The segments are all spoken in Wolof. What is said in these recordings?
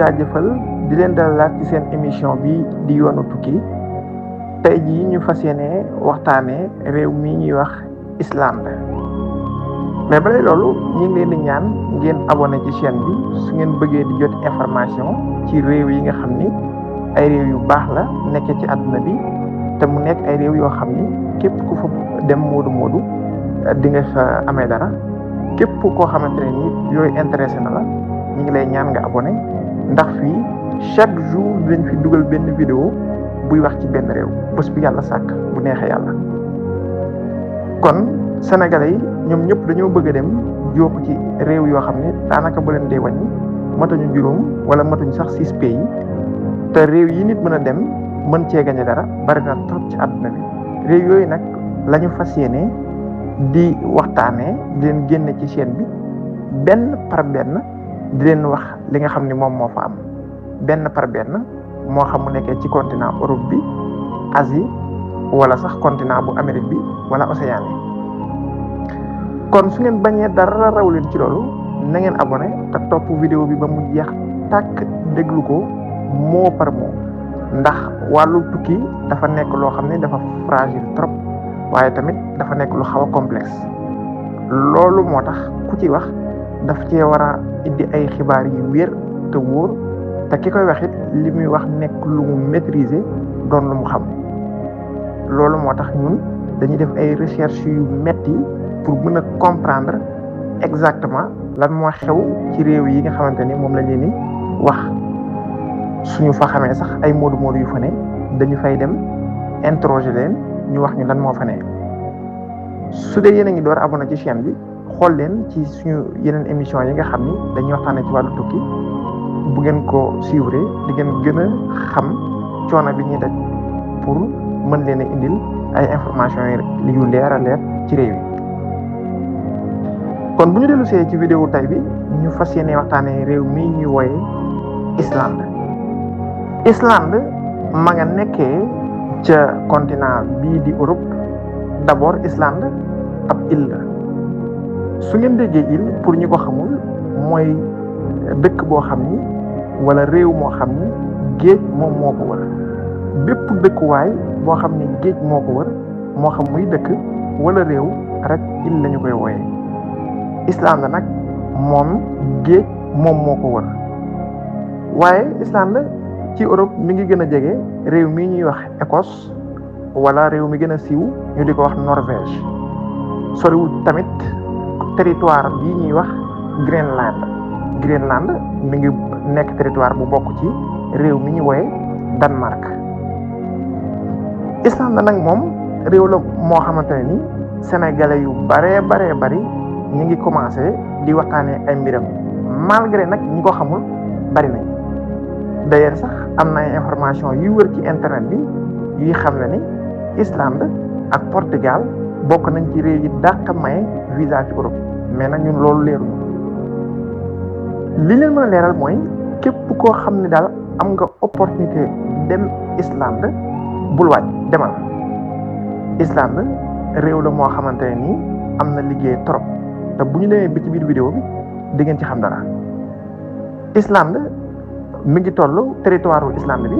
jaajëfal di leen dalalaat ci seen émission bi di yoonu tukki tey jii ñu fas yéene waxtaanee réew mi ñuy wax Islande mais balay loolu ñu ngi leen di ñaan ngeen abonné ci chaîne bi su ngeen bëggee di jot information ci réew yi nga xam ni ay réew yu baax la nekkee ci àdduna bi te mu nekk ay réew yoo xam ni képp ku fa dem moodu di nga fa amee dara képp koo xamante ne ni yooyu intéressé na la ñu ngi lay ñaan nga abonné ndax fii chaque jour dañ fi dugal benn vidéo buy wax ci benn réew bés bi yàlla sàkk bu neexee yàlla. kon sénégalais yi ñoom ñëpp dañoo bëgg a dem jóoku ci réew yoo xam ne daanaka bu leen dee wàññi matuñu juróom wala matuñu sax 6 pays te réew yi nit mën a dem mën cee gañe dara bari na trop ci àdduna bi réew yooyu nag la ñu fas yéene di waxtaanee di leen génne ci chaîne bi benn par benn di leen wax li nga xam ni moom moo fa am benn par benn moo xam mu nekkee ci continent Europe bi Asie wala sax continent bu Amérique bi wala Océanie kon su ngeen bañee dara raw leen ci loolu na ngeen abonné te topp vidéo bi ba mu jeex tàkk déglu ko mot par mot ndax wàllu tukki dafa nekk loo xam ne dafa fragile trop waaye tamit dafa nekk lu xaw a complexe loolu moo tax ku ci wax daf cee war a indi ay xibaar yu wér te wóor te ki koy wax it li muy wax nekk lu mu maîtriser doon lu mu xam loolu moo tax ñun dañuy def ay recherche yu metti pour mën a comprendre exactement lan moo xew ci réew yi nga xamante ni moom lañ leen di wax suñu fa xamee sax ay moodu yu fa ne dañu fay dem interroger leen ñu wax ñu lan moo fa ne su dee yéen a ngi door abonné ci chaîne bi xool leen ci suñu yeneen émission yi nga xam ni dañuy waxtaanee ci wàllu tukki bu ngeen ko suivre di ngeen gën a xam coono bi ñuy daj pour mën leen a indil ay information yi yu leer a leer ci réew yi. kon bu ñu dellu see ci vidéo tay bi ñu fas yéene waxtaanee réew mi ñuy wooye Islande ma nga nekkee ca continent bii di Europe. d'abord Islande ab île la su ngeen déggee île pour ñi ko xamul mooy dëkk boo xam ni wala réew moo xam ni géej moom moo ko wër bépp dëkkuwaay boo xam ni géej moo ko wër moo xam muy dëkk wala réew rek île lañu koy wooyee Islande nag moom géej moom moo ko wër waaye Islande ci Europe mi ngi gën a jege réew mi ñuy wax Écosse wala réew mi gën a siiw ñu di ko wax Norvège soriwul tamit territoire bii ñuy wax Groenland mi ngi nekk territoire bu bokk ci réew mi ñu wooye Danemark. Islande nag moom réew la moo xamante ne ni sénégalais yu bari ñu ngi commencé di waxtaanee ay mbiram malgré nag ñi ko xamul bari nañ d'ailleurs sax am na ay information yu wër ci internet bi yuy xam ne ni Islande ak Portugal bokk nañ ci réew yi dàq maye visa ci Europe mais nag ñun loolu leeruñu li leen mën a leeral mooy képp koo xam ne daal am nga opportunité dem Islande bul waaj demal. Islande réew la moo xamante ne nii am na liggéey trop te bu ñu demee bi ci biir vidéo bi di ngeen ci xam dara. Islande mi ngi toll territoire wu Islande bi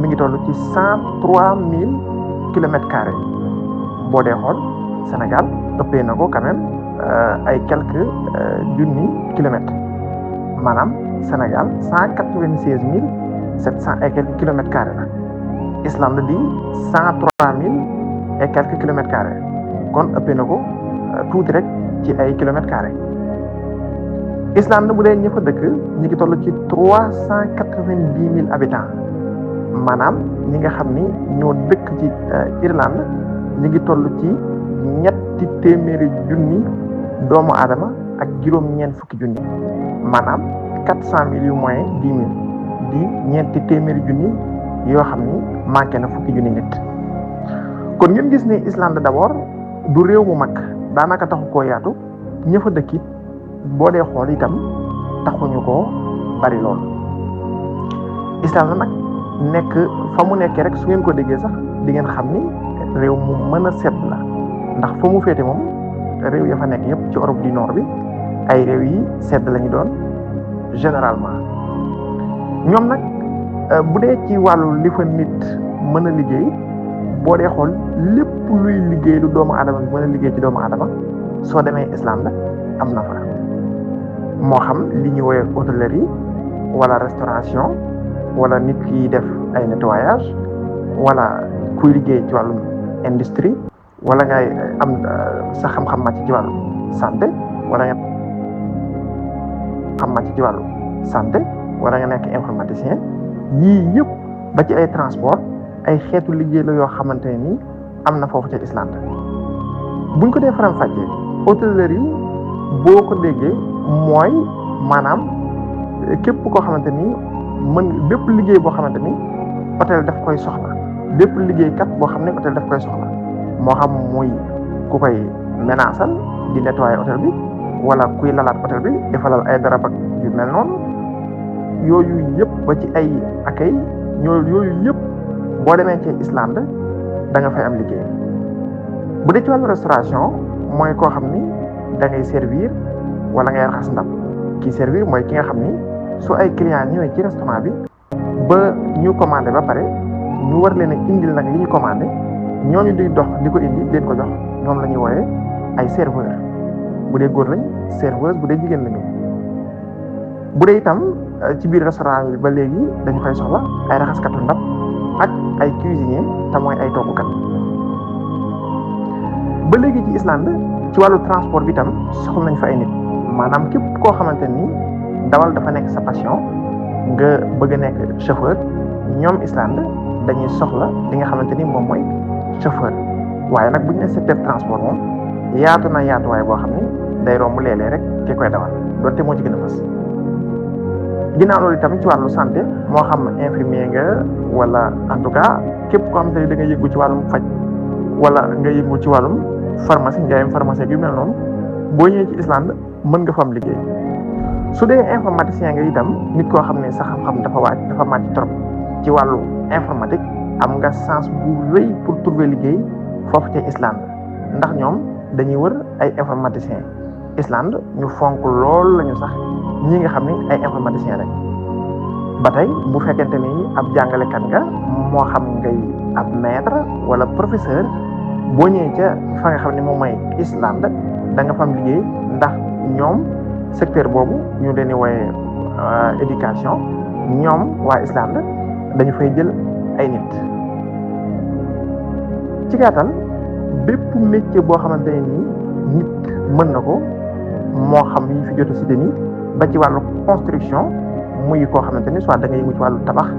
mi ngi toll ci 103 000 kilomètres carrés boo dee xool Sénégal ëppee na ko quand même ay quelques junni kilomètres maanaam Sénégal 196 700 et quelques kilomètres carrés la Islande di 103 000 et quelques kilomètres carrés kon ëppee na ko tuuti rek ci ay kilomètres carrés. Islande bu dee ñi fa dëkk ñi ngi toll ci 390 000 habitants maanaam ñi nga xam ni ñoo dëkk ci Irlande ñi ngi toll ci 200 000 doomu aadama ak juróom-ñeent fukki junni maanaam 400 000 yu moyen 10 000 di 200 000 yoo xam ni manqué na fukki junni nit. kon ngeen gis ne Islande d'abord du réew mu mag daanaka taxu koo yaatu ña fa dëkk it boo dee xool itam taxuñu koo bari lool. Islande nag nekk fa mu nekkee rek su ngeen ko déggee sax di ngeen xam ni réew mu mën a sedd la ndax fa mu féete moom réew ya fa nekk yëpp ci Europe du Nord bi ay réew yi sedd lañu doon généralement ñoom nag bu dee ci wàllu li fa nit mën a liggéey boo dee xool lépp luy liggéey lu doomu aadama bi mën a liggéey ci doomu aadama soo demee Islande am na fa moo xam li ñuy woowee hôtellerie wala restauration wala nit ki def ay nettoyage wala kuy liggéey ci wàllum industrie wala ngay am sa xam-xam màcc ci wàllu santé wala nga xam màcc ci wàllu santé wala nga nekk informaticien yii yëpp ba ci ay transport ay xeetu liggéey la yoo xamante ne ni am na foofu ca Islande buñ ko dee faram-fàccee hôtellerie boo ko déggee mooy maanaam képp koo xamante ni bépp liggéey boo xamante ni hôtel daf koy soxla bépp liggéeykat boo xam ne hôtel daf koy soxla moo xam muy ku koy ménaasal di nettoyer hôtel bi wala kuy lalaat hôtel bi dafa lal ay darab ak yu mel noonu yooyu yëpp ba ci ay accueil yooyu yëpp boo demee ci Islande da nga fay am liggéey bu dee ci wàllu restauration mooy koo xam ni da ngay servir wala ngay raxas ndab kii servir mooy ki nga xam ni su ay client ñëwee ci restaurant bi ba ñu commandé ba pare ñu war leen a indil nag li ñu commandé ñooñu di dox di ko indi leen ko jox ñoom la ñuy wooyee ay serveur bu dee góor lañ serveuse bu dee jigéen lañu bu dee itam ci biir restaurant bi ba léegi dañu fay soxla ay raxaskatu ndab ak ay cuisinier te mooy ay toggukat ba léegi ci Islande ci wàllu transport bi itam soxla nañ fa ay nit maanaam képp koo xamante ni dawal dafa nekk sa passion nga bëgg a nekk chauffeur ñoom Islande dañuy soxla li nga xamante ni moom mooy chauffeur waaye nag bu ñu nee secteur transport moom yaatu na yaatuwaay boo xam ni day romb léeg-léeg rek ki koy dawal doonte moo ci gën a fës ginnaaw loolu itam ci wàllu santé moo xam infirmier nga wala en tout cas képp koo xamante ni da nga yëngu ci wàllum faj wala nga yëngu ci wàllum pharmacie njaayam pharmacie yu mel noonu boo ñëwee ci Islande mën nga fa am liggéey su dee informaticien nga itam nit koo xam ne sa xam-xam dafa màcc trop ci wàllu informatique am nga chance bu rëy pour trouver liggéey foofu ci Islande ndax ñoom dañuy wër ay informaticiens Islande ñu fonk lool lañu sax ñi nga xam ne ay informaticiens rek ba tey bu fekkente ni ab jàngalekat nga moo xam ngay ab maître wala professeur boo ñëwee ca fa nga xam ne moom mooy Islande da nga fa am liggéey ndax ñoom secteur boobu ñu leen di wooyee éducation ñoom waa Islande dañu fay jël ay nit ci gàttal bépp métier boo xamante ne nii nit mën na ko moo xam yi fi jot a cité nii ba ci wàllu construction muy koo xamante ni soit da nga yëngu ci wàllu tabax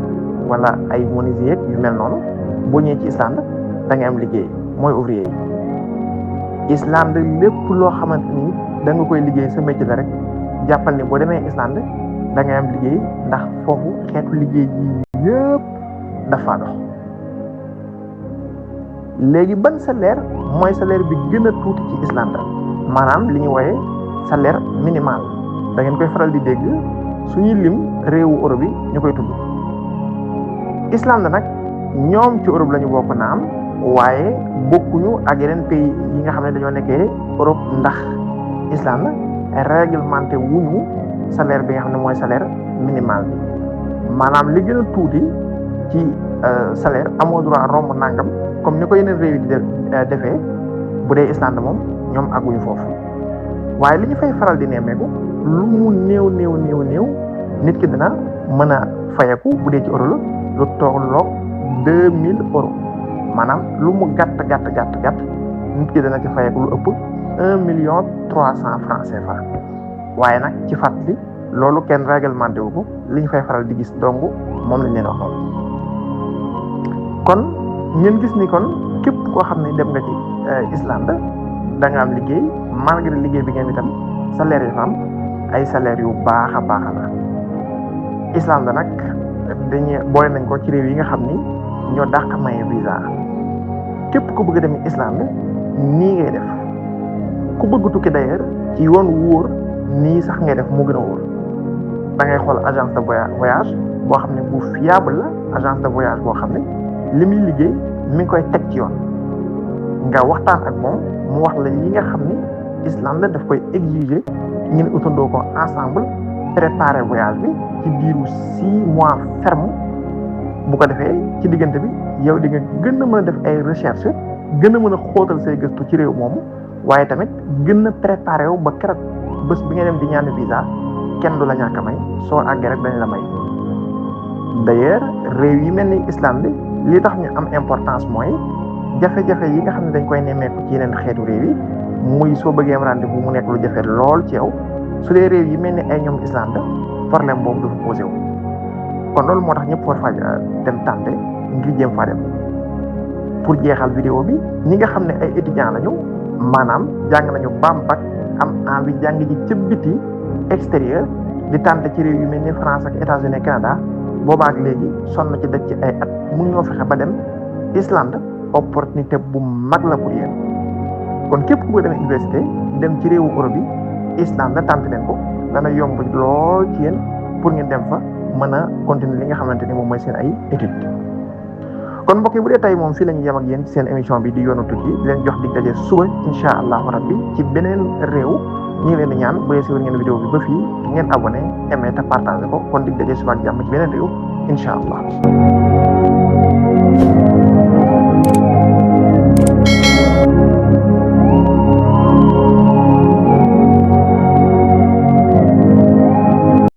wala ay menuisier yu mel noonu boo ñëwee ci Islande da ngay am liggéey mooy ouvrier yi Islande lépp loo xamante ni da nga koy liggéey sa métier la rek jàppal ni boo demee Islande da ngay am liggéey ndax foofu xeetu liggéey yi yëpp dafa dox léegi ban salaire mooy salaire bi gën a tuuti ci Islande maanaam li ñu wooyee salaire minimal da ngeen koy faral di dégg suñuy lim réewu Europe yi ñu koy tudd Islande nag ñoom ci Europe la ñu bokk naam waaye bokkuñu ak yeneen pays yi nga xam ne dañoo nekkee Europe ndax Islande réglementé wuñu salaire bi nga xam ne mooy salaire minimal bi maanaam li gën a tuuti ci salaire amoo droit romb nangam comme ni ko yeneen réew yi di defee bu dee Islande moom ñoom àgguñu foofu waaye li ñu fay faral di nemmeeku lu mu néew nit ki dina mën a fayeku bu dee ci euro la lu tolloog 2000 euros maanaam lu mu gàtt nit ki dana ci fayeku lu ëpp 1,300,000 francs CFA waaye nag ci fàttali loolu kenn réglementé wu ko li ñu fay faral di gis dong moom lañ leen wax noonu kon ngeen gis ni kon képp koo xam ne dem nga ci Islande da nga am liggéey malgré liggéey bi ngeen itam salaire yi fa am ay salaire yu baax a baax la Islande nag dañuy boole nañ ko ci réew yi nga xam ni ñoo dàq maye visa képp ku bëgg a dem Islande nii ngay def ku bëgg tukki d'ailleurs ci yoon wóor nii sax ngay def moo gën a wóor da ngay xool agence de voyage boo xam ne bu fiable la agence de voyage boo xam ne li muy liggéey mi ngi koy teg ci yoon nga waxtaan ak moom mu wax la yi nga xam ni Islande daf koy exiger ngeen utandoo ko ensemble préparer voyage bi ci diiru 6 mois ferme bu ko defee ci diggante bi yow di nga gën a mën a def ay recherche gën a mën a xóotal say gëstu ci réew moomu waaye tamit gën a préparé wu ba keroog bés bi nga dem di ñaan visa kenn du la ñàkk a may soo àggee rek dañ la may. d'ailleurs réew yi mel ni Islande li tax ñu am importance mooy jafe-jafe yi nga xam ne dañ koy nemmeeku ci yeneen xeetu réew yi muy soo bëggee am rendez-vous mu nekk lu jafe lool ci yow su dee réew yi mel ni ay ñoom Islande problème boobu du fa posé wu. kon loolu moo tax ñëpp war faa dem tànte ngir jéem faa dem. pour jeexal vidéo bi ñi nga xam ne ay étudiants lañu maanaam jàng nañu bam bac am envie jàng ji ca biti extérieur di tànte ci réew yu mel ni France ak États-Unis Canada boobaak léegi sonn ci dëkk ci ay at mënuñoo fexe ba dem Islande opportunité bu mag la pour yéen. kon képp ku dem université dem ci réewu Europe yi Islande tànte leen ko dana yomb lool ci yéen pour ngeen dem fa mën a continuer li nga xamante ni moom mooy seen ay études. kon mbokk yi bu dee tey moom fii la ñu yem ak yéen ci seen émission bi di yoonu tukki di leen jox dig daje suba incha allahu rabbi ci beneen réew ñu ngi leen di ñaan bu dee siiwal ngeen vidéo bi ba fii ngeen abonné aimé te partagé ko kon dig daje suba ak jàmm ci beneen réew incha allah.